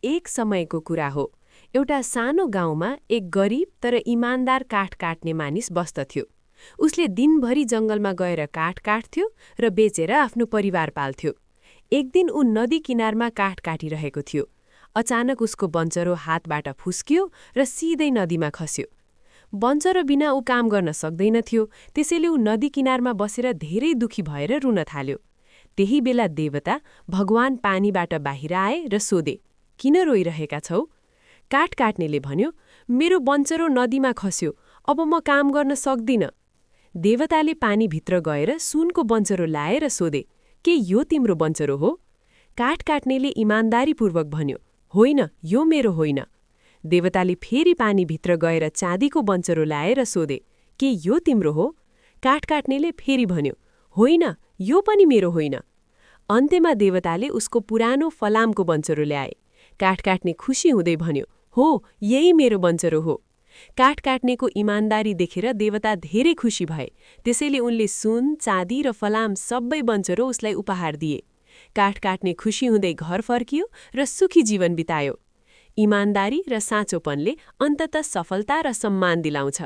एक समयको कुरा हो। एउटा सानो गाउँमा एक गरिब तर इमान्दार काठ काट्ने मानिस बस्दथ्यो। उसले दिनभरि जङ्गलमा गएर काठ काट्थ्यो र बेचेर आफ्नो परिवार पाल्थ्यो। एक दिन ऊ नदी किनारमा काठ काटिरहेको थियो। अचानक उसको बन्चरो हातबाट फुस्कियो र सिधै नदीमा खस्यो। बन्चरो बिना ऊ काम गर्न सक्दैनथ्यो, त्यसैले ऊ नदी किनारमा बसेर धेरै दुखी भएर रुन थाल्यो। त्यही बेला देवता भगवान पानीबाट बाहिर आए र सोधे, किन रोइरहेका छौ? काठ काट्नेले भन्यो, मेरो बन्चरो नदीमा खस्यो, अब म काम गर्न सक्दिन। देवताले पानीभित्र गएर सुनको बन्चरो ल्याएर सोधे, के यो तिम्रो बन्चरो हो? काठ काट्नेले इमान्दारीपूर्वक भन्यो, होइन, यो मेरो होइन। देवताले फेरि पानीभित्र गएर चाँदीको बन्चरो ल्याएर सोधे, के यो तिम्रो हो? काठ काट्नेले फेरि भन्यो, होइन, यो पनि मेरो होइन। अन्त्यमा देवताले उसको पुरानो फलामको बन्चरो ल्याए। काठ काट्ने खुसी हुँदै भन्यो, हो, यही मेरो बन्चरो हो। काठ काट्नेको इमान्दारी देखेर देवता धेरै खुसी भए, त्यसैले उनले सुन, चाँदी र फलाम सबै बन्चरो उसलाई उपहार दिए। काठ काट्ने खुसी हुँदै घर फर्कियो र सुखी जीवन बितायो। इमान्दारी र साँचोपनले अन्ततः सफलता र सम्मान दिलाउँछ।